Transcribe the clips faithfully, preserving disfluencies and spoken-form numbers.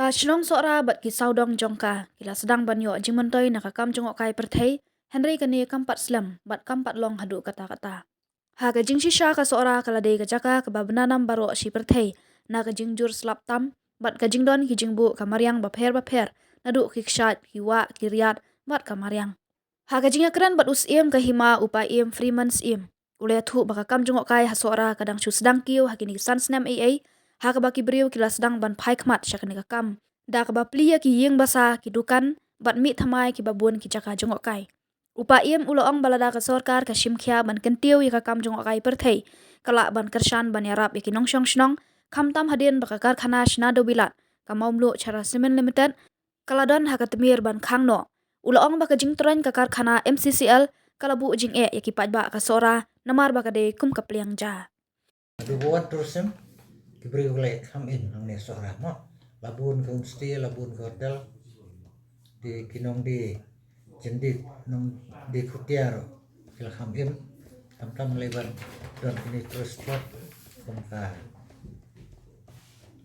Ka shnong Sohra bad ki sawdong jong ka ki la sdang ban ïoh jingmyntoi na ka kam jngohkai pyrthei, hynrei kane kam pat slem bad kam pat long haduh katta katta. Ha ka jingshisha ka Sohra ka la dei ka jaka kaba bna nam baroh shi pyrthei na ka jingjur slap tam bad ka jingdon ki jingbuh ka mariang bapher bapher, naduh ki kshaid, ki wah, ki riat bad ka mariang. Ha ka jingïakren bad u Syiem ka hima, u Paiem Freeman Syiem, u la ïathuh ba ka kam jngohkai ha Sohra ka dang shu sdang kiew ha kine ki san snem ei ei, ha kaba ki briew ki la sdang ban phai khmat sha kane ka kam da kaba plie ïa ki ïing basa, ki dukan bad mih thymmai kiba bun ki jaka jngohkai. U Paiem u la ong ba lada ka sorkar ka shim khia ban kyntiew ïa ka kam jngohkai pyrthei, ka lah ban kyrshan ban ïarap ïa ki nongshong shnong, khamtam hadien ba ka karkhana Shnadawbilat, ka Mawmluh Chhara Cement Limited, ka la don ha ka tmier ban khang noh. U la ong ba ka jingtroiñ ka karkhana M C C L ka la buh jingeh ïa ki paidbah ka Sohra namar ba ka dei kum ka pliang ja. Naduh ba wan tourism, ki briew ki la ïakham im hangne Sohra mo. La bun ki homestay, la bun ki hotel. Te ki nongdie jyndit, nongdie khutia ruh ki la kham im. Khamtam lei ban don kine tourist spot kum ka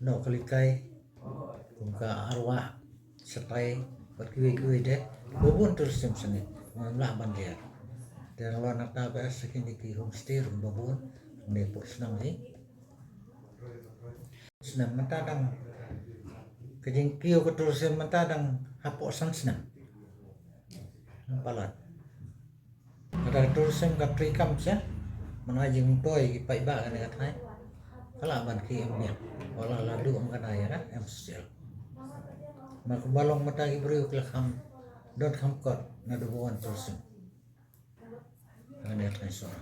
Nohkalikai, kum ka Arwah, Shatai bad kiwei kiwei de. Ba bun tourism sani, ngam lah ban jer. Te nalor nangta ba sa kine ki homestay ruh ba bun, ne pok snang hi. Snem mynta dang, ka jingkiew ka tourism mynta dang hapoh san snem. Palat. Lada tourism ka trei kam sha, man ai jingmyntoi ki paidbah kane ka thaiñ, ka lah ban khie im biang. Wat la la duh ym kane ïa ka M C C L. Ma kumba long mynta ki briew ki la kham don kham kot naduh ba wan tourism. Kane ka thaiñ Sohra.